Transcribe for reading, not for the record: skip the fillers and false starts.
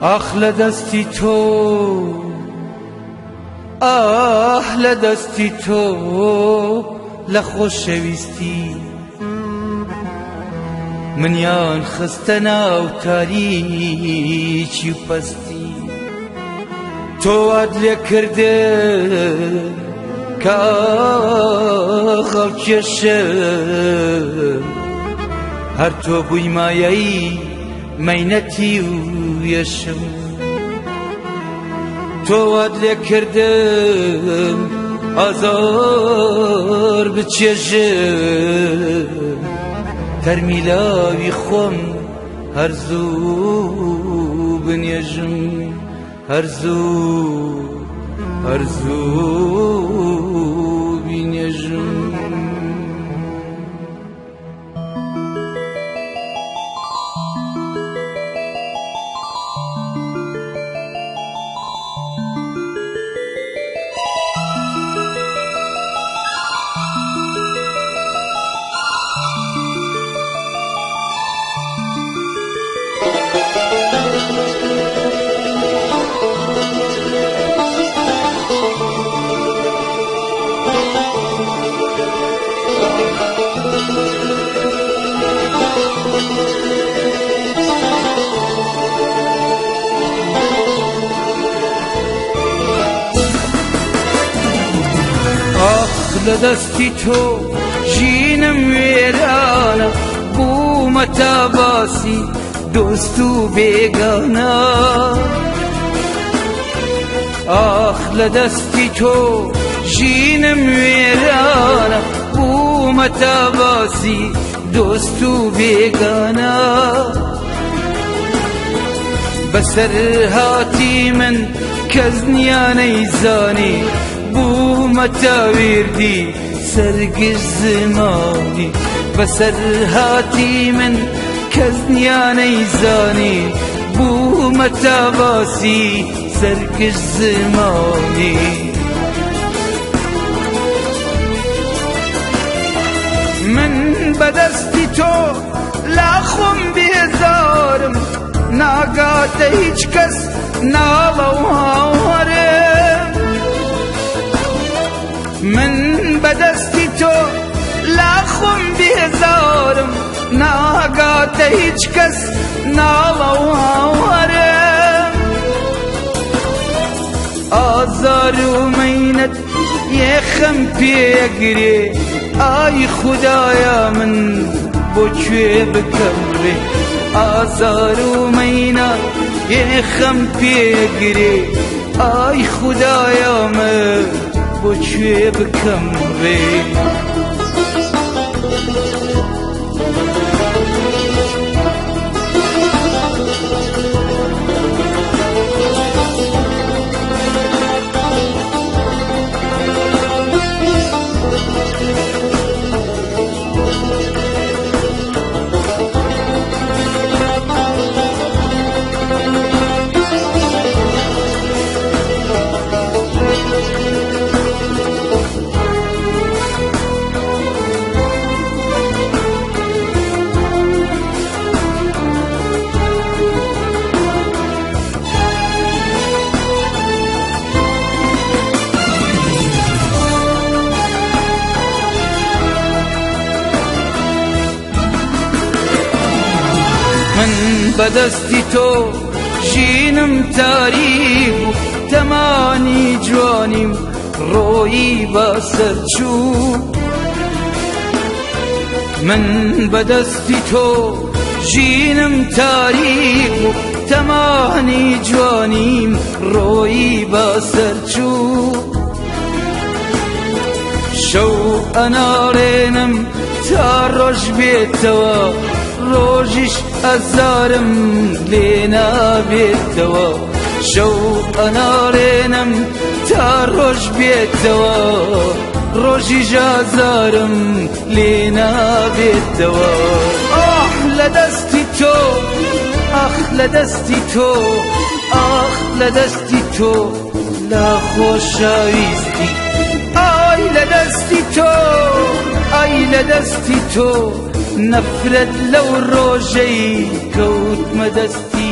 ئاخ لە دەستی تۆ ئاه لە دەستی تۆ لە خۆشەویستی منیان خستە ناو تاریکی و پەستی تۆ وات لێ کردم کە خەڵکێشم هەر تۆ بووی مایەی مەینەتی و یەشم تۆ وات لێ کردم ئازار بچێژم تەرمی لاوی خۆم هەر زوو بنێژم هەر زوو هەر زوو بینێژم. ئاخ لە دەستی تۆ ژینم وێرانە بوومە تا باسی دۆست و بێگانە ئاخ لە دەستی تۆ ژینم وێرانە بوومە تا باسی دۆست و بێگانە بەسەر هاتی من کەس نیانەی زانی بوومە تا ویردی سەرگش زمانی بەسەر هاتی من کەس نیانەی زانی بوومە تا باسی سەرگش زمانی من بەدەستی تۆ لا خۆم بێزارم ناگاتە هیچ کەس ناڵە و هاوارم من بەدەستی تۆ لا خۆم بێزارم ناگاتە هیچ کەس ناڵە و هاوارم ئازار و مەینەت یەخەم پێگرێ ئای خودایە من بۆ کوێ بکەم ڕێ ئازار و مەینە یەخەم پێگرێ ئای خودایە من بۆ کوێ بکەم ڕێ من بەدەستی تۆ ژینم تاریک بوو تەمانی جوانیم ڕۆیی بەسەر چوو من بەدەستی تۆ ژینم تاریک بوو تەمانی جوانیم ڕۆیی بەسەر چوو شەو ئەناڵێنم تا ڕۆژ بێتەوە ڕۆژیش ئەزارم لێ نابێتەوە شەو ئەناڵێنم تا ڕۆژ بێتەوە ڕۆژی ژازارم لێ نابێتەوە ئاخ لە دەستی تۆ ئاخ لە دەستی تۆ ئاخ لە دەستی تۆ لە خۆشەویستی ئای لە دەستی تۆ ئای لە دەستی تۆ نەفرەت لەو ڕۆژەی کەوتمە دەستی.